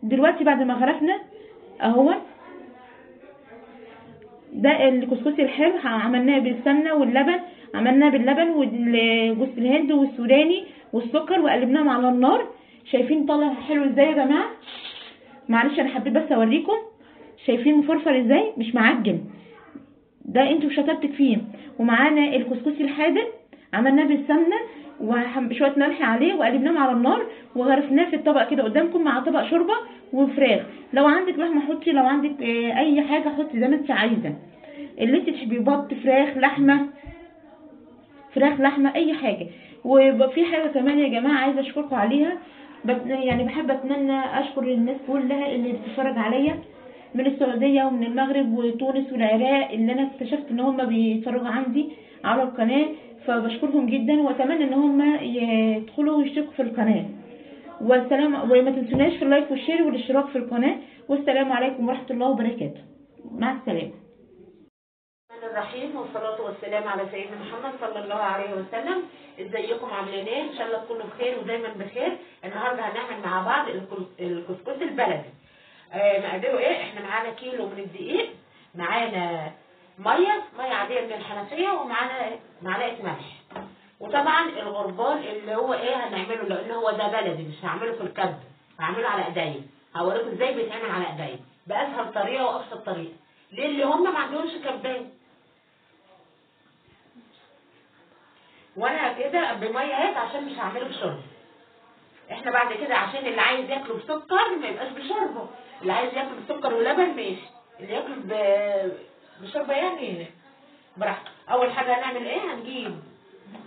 دلوقتي بعد ما غرفنا اهو ده الكسكسي الحلو، عملناه بالسمنه واللبن، عملناه باللبن وجوز الهند والسوداني والسكر وقلبناهم على النار. شايفين طالع حلو ازاي يا جماعة؟ معلش انا حبيت بس اوريكم. شايفين مفرفر ازاي، مش معجن، ده انتوا شطارتك فيه. ومعانا الكسكسي الحادق عملناه بالسمنه وشوية ملح عليه وقلبناهم على النار وغرفناه في الطبق كده قدامكم مع طبق شوربة وفراخ. لو عندك لحمه حطي، لو عندك اي حاجة حطي زي ما انت عايزه، اللي انت تحبيه، بط، فراخ، لحمه، فراخ، لحمه، اي حاجة. وفي حاجة كمان يا جماعة عايزه اشكركم عليها، يعني بحب اتمنى اشكر الناس كلها اللي بتتفرج عليا من السعودية ومن المغرب وتونس والعراق، اللي انا اكتشفت ان هم بيتفرجوا عندي على القناة، فبشكرهم جدا واتمنى ان هم يدخلوا ويشتركوا في القناة. والسلام، وما تنسوناش في ال like وال share والاشتراك في القناة. والسلام عليكم ورحمة الله وبركاته، مع السلامة. الرحمن الرحيم، والصلاة والسلام على سيدنا محمد صلى الله عليه وسلم. ازيكم عاملين ايه؟ ان شاء الله تكونوا بخير ودايما بخير. النهارده هنعمل مع بعض الكسكسي البلدي. مقاديره ايه؟ احنا معانا كيلو من الدقيق، معانا مية عادية من الحنفية، ومعانا معلقه ملح، وطبعا الغربال اللي هو ايه هنعمله، لان هو ده بلدي مش هعمله في الكب، هعمله على ايديا. هوريكم ازاي بيتعمل على ايديا باسهل طريقه وابسط طريقه للي هم ما عندهمش كبايه. وانا كده بميه هات عشان مش هعمله بشوربه. احنا بعد كده عشان اللي عايز ياكله بسكر ما يبقاش بشوربه، اللي عايز ياكله بسكر ولبن ماشي، اللي ياكله بشوربه يعني براحته. اول حاجة هنعمل ايه؟ هنجيب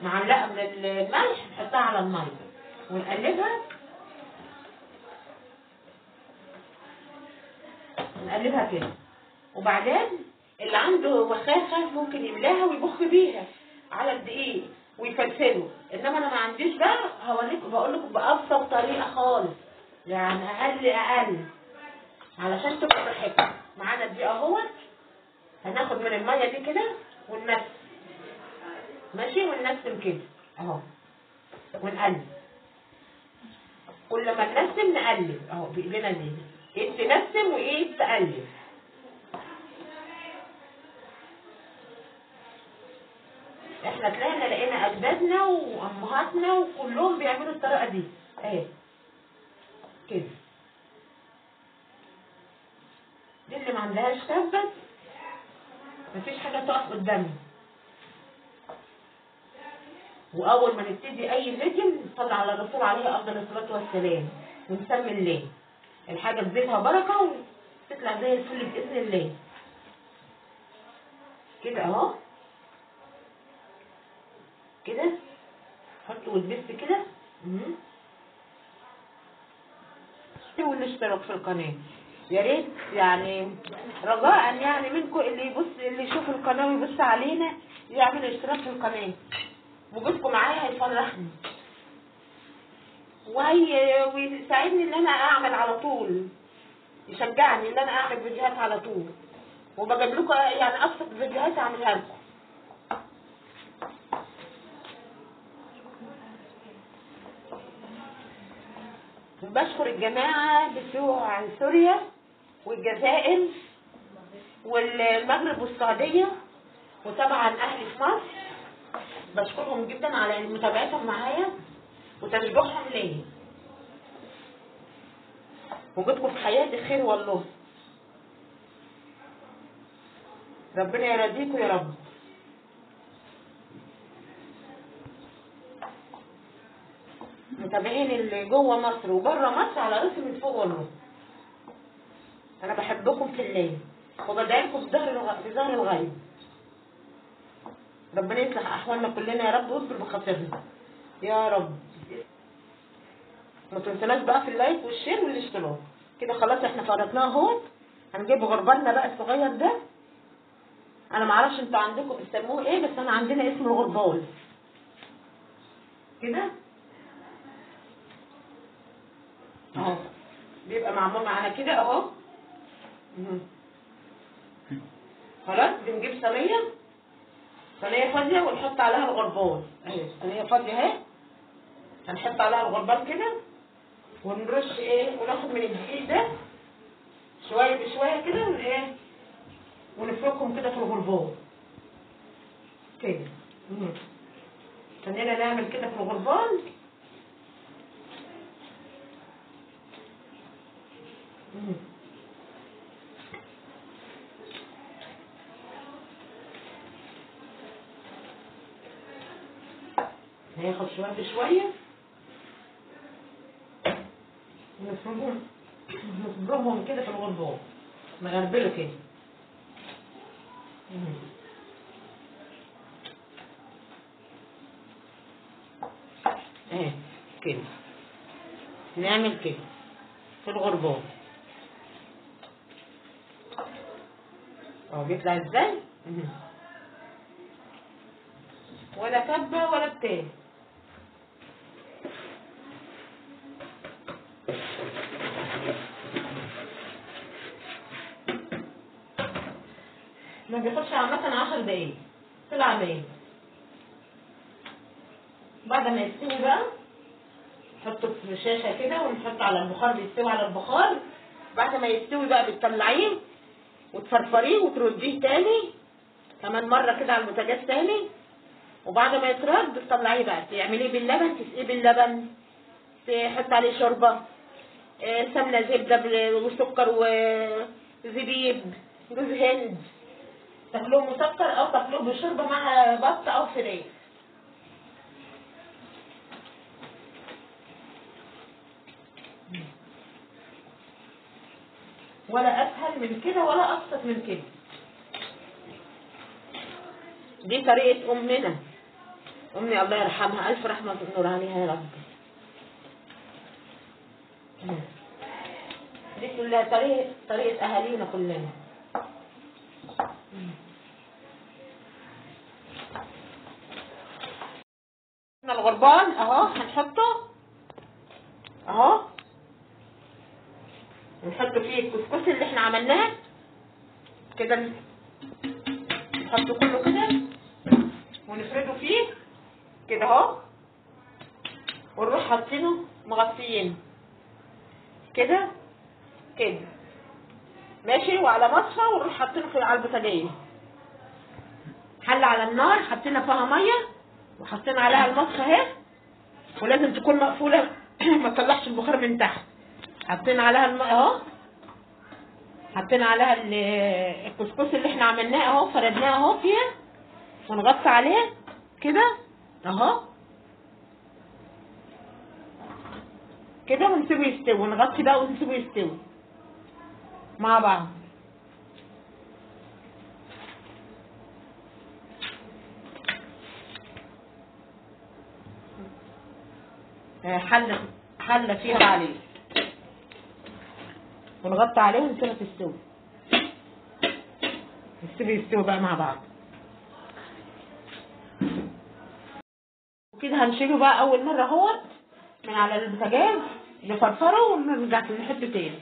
معلقه من الملح نحطها على المية ونقلبها، نقلبها كده. وبعدين اللي عنده وخاخه ممكن يملاها ويبخ بيها على الدقيق ويفلفله، انما انا ما عنديش بقى. هوريكم، بقول لكم بابسط طريقه خالص، يعني اقل اقل علشان تبقى براحتكم. معانا الدقيق اهوت، هناخد من المية دي كده وننسم، ماشي، وننسم كده اهو ونقلب. كل ما ننسم نقلب اهو بايدينا دي، ايد تنسم وايد تقلب. احنا طلعنا لقينا اجدادنا وامهاتنا وكلهم بيعملوا الطريقة دي اهي كده. دي اللي ما عندهاش كبه مفيش حاجة تقف قدامنا. واول ما نبتدي اي فيديو نصلي على الرسول عليه افضل الصلاة والسلام ونسمي الله، الحاجة تزيدها بركة وتطلع زي الفل باذن الله. كده اهو كده، حطه وتبس كده. والاشتراك في القناة يا ريت، يعني رجاء يعني منكم اللي يبص، اللي يشوف القناة ويبص علينا يعمل اشتراك في القناة. وجودكم معايا هيفرحني ويساعدني ان انا اعمل على طول، يشجعني ان انا اعمل فيديوهات على طول، وبجيب لكم يعني ابسط فيديوهات اعملها لكم. بشكر الجماعة بتوع سوريا والجزائر والمغرب والسعودية، وطبعا أهلي في مصر، بشكرهم جدا على متابعتهم معايا وتشجيعهم ليا. وجودكم في حياتي خير والله، ربنا يرضيكم يا رب. متابعين اللي جوه مصر وبره مصر على راسي من فوق والله. انا بحبكم في الله وبدعيكم في ظهر الغيب. ربنا يصلح احوالنا كلنا يا رب ويصبر بخاطرنا يا رب. ما تنسوناش بقى في ال like وال share والاشتراك. كده خلاص احنا فرطناه اهوت. هنجيب غربالنا بقى الصغير ده، انا معرفش انتوا عندكم بتسموه ايه، بس انا عندنا اسمه الغربال كده اهو، بيبقى معمول معانا كده اهو. خلاص بنجيب صينية، صينية فاضية ونحط عليها الغربال اهي، صينية فاضية اهي، هنحط عليها الغربال كده. ونرش ايه، وناخد من الدقيق ده شوية بشوية كده، وايه ونفركهم كده في الغربال كده. خلينا نعمل كده في الغربال. هياخد شوية بشوية نفرهم كده في الغربال، نغربله كده. اهي كده نعمل كده في الغربال. اهو بيطلع ازاي، ولا كبه ولا بتاع. ما بياخدش عامة 10 دقايق في العمايل. بعد ما يستوي بقى نحطه في شاشة كده ونحطه على البخار، بيستوي على البخار. بعد ما يستوي بقى بتطلعيه وتفرفريه وترديه تاني كمان مرة كده على البوتاجاز تاني. وبعد ما يترد تطلعيه بقى، تعمليه باللبن، تسقيه باللبن، تحط عليه شوربة، سمنة زبدة وسكر وزبيب، جوز هند. تاكلوه مسكر او تاكلوه بشوربه مع بط او فراخ. ولا اسهل من كده ولا ابسط من كده. دي طريقه امنا، امي الله يرحمها، الف رحمه ونور عليها يا رب. دي كلها طريقه اهالينا كلنا. الغربال اهو هنحطه اهو، نحط فيه الكسكسي اللي احنا عملناه كده، نحطه كله كده ونفرده فيه كده اهو، ونروح حاطينه مغطيينه كده كده ماشي، وعلى مصفى، ونروح حاطينه في على البوتاجاز. حله على النار حطينا فيها مية وحطينا عليها المصفى اهي، ولازم تكون مقفولة ما تطلعش البخار من تحت. حطينا عليها اهو، حطينا عليها الكسكس اللي احنا عملناه اهو، فردناه اهو فيها، ونغطي عليه كده اهو كده، ونسيبه يستوي، ونغطي بقى ونسيبه يستوي مع بعض. حلة فيها عليه، ونغطي عليه ونسيبها تستوي، نسيبه يستوي بقى مع بعض. وكده هنشيله بقى اول مرة اهوت من على البوتاجاز، نفرفره ونرجع نحطه تاني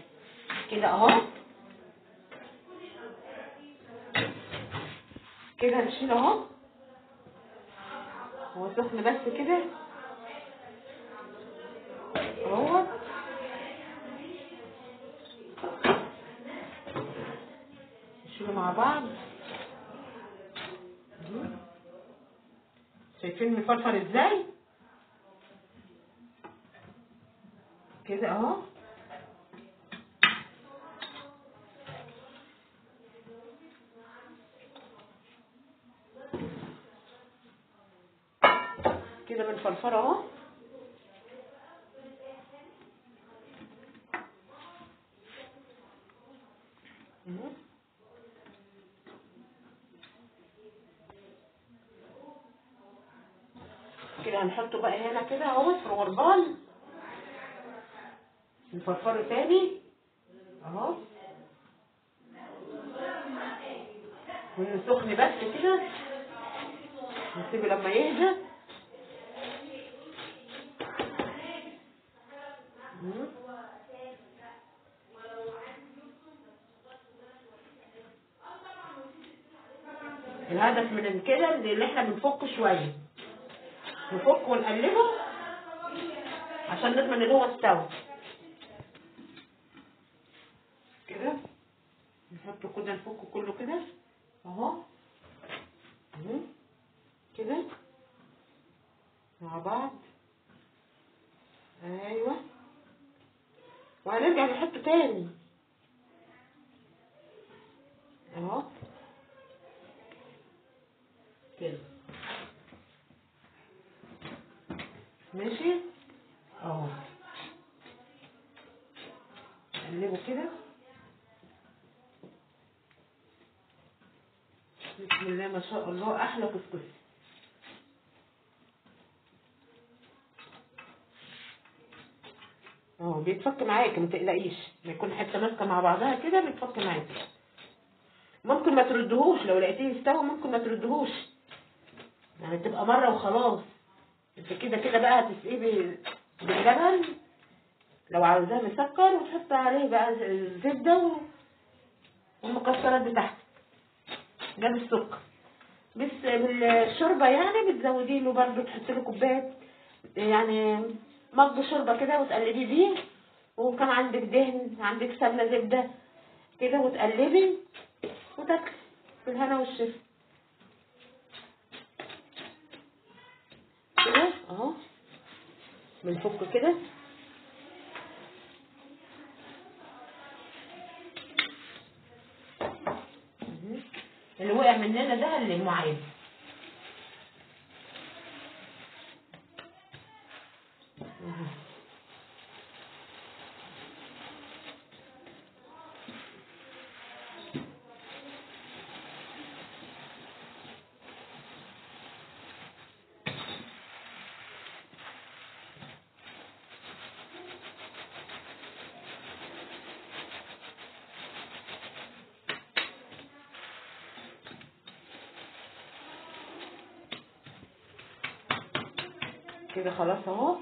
كده اهو كده. هنشيله اهو، هو سخن بس كده اهو. نشيله مع بعض. شايفين مفرفر ازاي كده اهو. كده بنفرفره اهو. كده هنحطه بقى هنا كده اهو في الغربال، نفرفره تاني اهو، ونسخن بس كده، نسيبه لما يهدى. الهدف من كده اللي احنا بنفك شوية، نفك ونقلبه عشان نضمن ان هو استوى. كده نحطه كده، نفكه كله كده اهو كده مع بعض. ايوه، وهنرجع نحطه تاني اهو كده. ماشي اهو، نقلبه كده. بسم الله ما شاء الله، احلى كسكسي. اهو بيتفك معاك، ما تقلقيش، ما يكون حتة ماسكه مع بعضها كده بيتفك معاك. ممكن ما تردهوش لو لقيتيه استوى، ممكن ما تردهوش، يعني تبقى مرة وخلاص. انت كده كده بقى هتسقيه باللبن لو عاوزاه مسكر، وتحط عليه بقى الزبدة والمكسرات بتاعتك ده بالسكر. بس بالشوربه يعني بتزودي له برده، تحطي له كوباية يعني مج شوربة كده وتقلبي بيه، وكان عندك دهن، عندك سمنه، زبدة كده، وتقلبي وتاكلي بالهنا والشفا كده اهو. بنفك كده اللي وقع مننا ده اللي معين. كده خلاص اهو.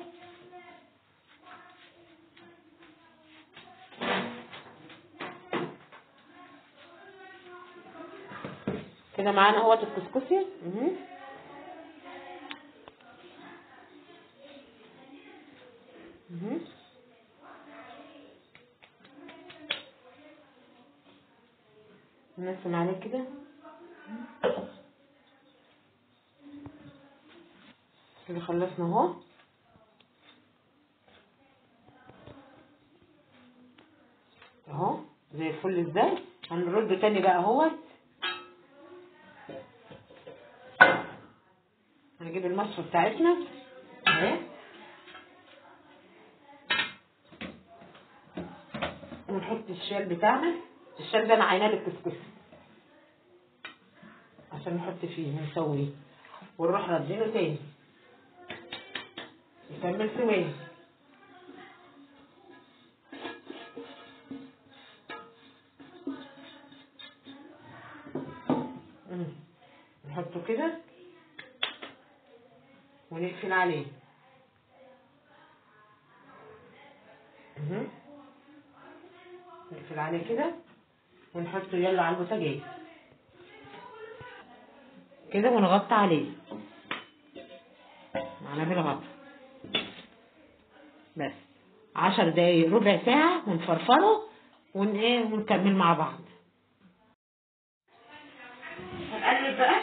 كده معانا اهوت الكسكسي. نقسم عليه كده. كده خلصنا اهو. اهو زي الفل ازاي. هنرده تاني بقى اهوت. هنجيب المصفى بتاعتنا اهي، ونحط الشال بتاعنا. الشال ده انا عيناه للكسكسي عشان نحط فيه ونسويه، ونروح ردينه تاني نكمل سويه. نحطه كده ونقفل عليه. نقفل عليه كده ونحطه يلا على البوتاجاز كده، ونغطي عليه معنا بالغطا بس 10 دقايق ربع ساعة، ونفرفره ونكمل مع بعض. هنقلب بقى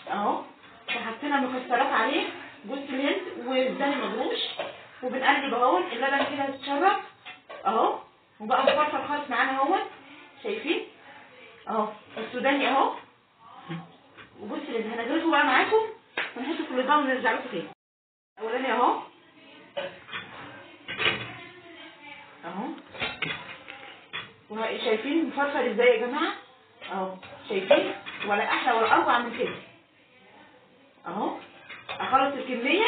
اهو، وحطينا مكسرات عليه جوز الهند والزاني مجروش، وبنقلب اهو. اللبن كده اتشرب اهو، وبقى مفرفر خالص معانا اهو، شايفين اهو السوداني اهو وجوز الهند. هنغرفه بقى معاكم ونحطه في البيضة ونرجع لكم تاني. الاولاني اهو اهو، وشايفين مفرفر ازاي يا جماعة اهو، شايفين؟ ولا احلى ولا اروع من كده اهو. اخلص الكمية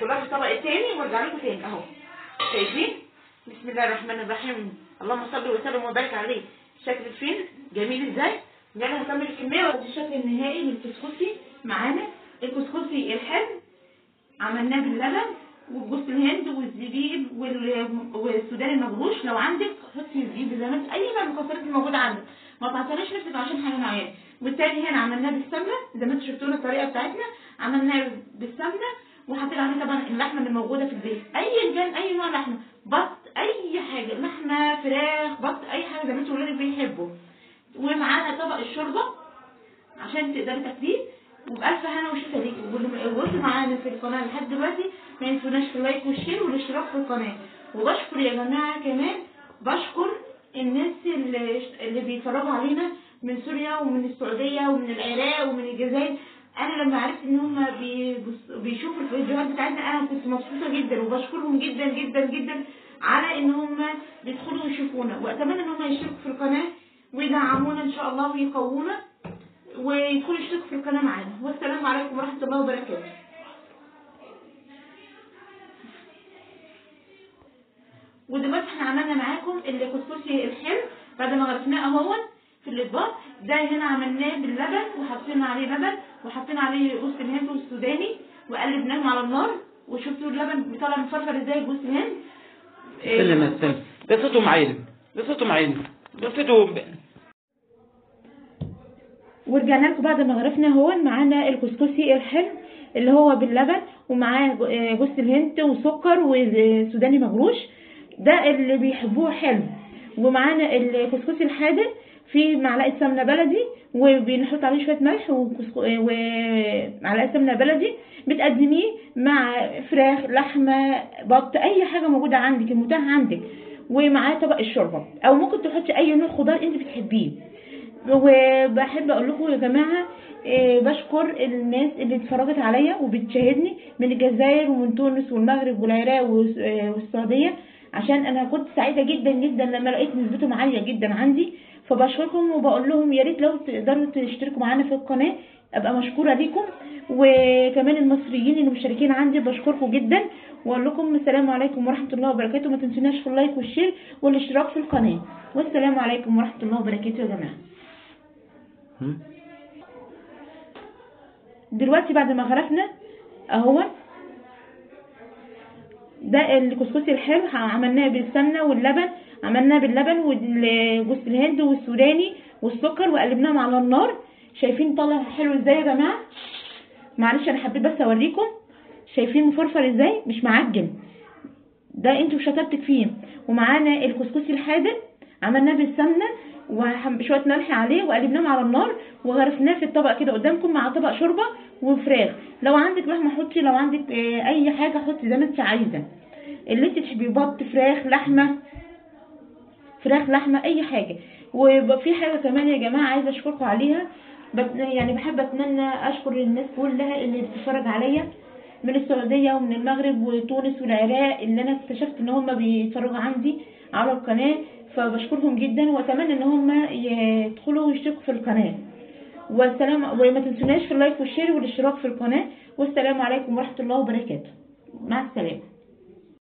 كلها في الطبق التاني وارجع لكم تاني اهو، شايفين؟ بسم الله الرحمن الرحيم، اللهم صل وسلم وبارك عليه. شكل فين جميل ازاي. يلا هكمل الكمية. وادي الشكل النهائي للكسكسي معانا. الكسكسي الحلو عملناه باللبن وجوز الهند والزبيب والسوداني المجروش. لو عندك حطي زبيب زي ما انت، اي نوع من المكسرات الموجودة عندك، ما تعطليش نفسك عشان حاجة معينة. والتاني هنا عملناه بالسمنه زي ما انتوا شفتونا الطريقة بتاعتنا، عملناه بالسمنه وحطينا عليه طبعا اللحمة اللي موجودة في البيت، ايا كان اي نوع لحمه، بط، اي حاجة، لحمه، فراخ، بط، اي حاجة زي ما انتوا بيحبه. ومعانا طبق الشوربة عشان تقدري تاكليه. وبألف هنا وشفا ليكم. واللي معانا في القناة لحد دلوقتي ما ينسوناش في ال like وال share والاشتراك في القناة. وبشكر يا جماعة كمان، بشكر الناس اللي بيتفرجوا علينا من سوريا ومن السعودية ومن العراق ومن الجزائر. انا لما عرفت ان هم بيشوفوا الفيديوهات بتاعتنا انا كنت مبسوطة جدا، وبشكرهم جدا جدا جدا على ان هم بيدخلوا ويشوفونا، واتمنى ان هم يشتركوا في القناة ويدعمونا ان شاء الله ويقوونا ويدخلوا يشتركوا في القناة معانا. والسلام عليكم ورحمة الله وبركاته. ودلوقتي احنا عملنا معاكم الكسكسي الحلو بعد ما غرفناه اهو في الاطباق. ده هنا عملناه باللبن وحطينا عليه لبن وحطينا عليه جوز الهند والسوداني وقلبناهم على النار، وشفتوا اللبن بيطلع مفرفر ازاي جوز الهند. استنى استنى، ده صوته معين، ده صوته معين، ده صوته. ورجعنا لكم بعد ما غرفنا اهو. معانا الكسكسي الحلو اللي هو باللبن ومعاه جوز الهند وسكر وسوداني مجروش، ده اللي بيحبوه حلو. ومعانا الكسكسي الحادق فيه معلقه سمنه بلدي وبنحط عليه شوية ملح ومعلقة سمنه بلدي. بتقدميه مع فراخ، لحمه، بط، اي حاجة موجودة عندك المتاح عندك. ومعاه طبق الشوربة، او ممكن تحطي اي نوع خضار انت بتحبيه. وبحب اقول لكم يا جماعة بشكر الناس اللي اتفرجت عليا وبتشاهدني من الجزائر ومن تونس والمغرب والعراق والسعودية، عشان انا كنت سعيدة جدا جدا لما لقيت نسبتهم عالية جدا عندي. فبشكركم وبقول لهم يا ريت لو تقدروا تشتركوا معانا في القناة، ابقى مشكورة ليكم. وكمان المصريين اللي مشتركين عندي بشكركم جدا، واقول لكم السلام عليكم ورحمة الله وبركاته. ما تنسوناش في ال like وال share والاشتراك في القناة. والسلام عليكم ورحمة الله وبركاته يا جماعة. دلوقتي بعد ما غرفنا اهو ده الكسكسي الحلو، عملناه بالسمنه واللبن، عملناه باللبن وجوز الهند والسوداني والسكر وقلبناهم على النار. شايفين طالع حلو ازاي يا جماعة؟ معلش انا حبيت بس اوريكم. شايفين مفرفر ازاي، مش معجن، ده انتوا شطارتك فيه. ومعانا الكسكسي الحادق عملناه بالسمنه وشوية ملح عليه وقلبناهم على النار وغرفناه في الطبق كده قدامكم مع طبق شوربة وفراخ. لو عندك لحمه حطي، لو عندك اي حاجة حطي زي ما انت عايزه، اللي انت تحبيه، بط، فراخ، لحمه، فراخ، لحمه، اي حاجة. وفي حاجة كمان يا جماعة عايزه اشكركم عليها، يعني بحب اتمنى اشكر الناس كلها اللي بتتفرج عليا من السعودية ومن المغرب وتونس والعراق، اللي انا اكتشفت ان هم بيتفرجوا عندي على القناة، فبشكرهم جدا واتمنى ان هم يدخلوا ويشتركوا في القناة. والسلام، وما تنسوناش في ال like وال share والاشتراك في القناة. والسلام عليكم ورحمة الله وبركاته. مع السلامة.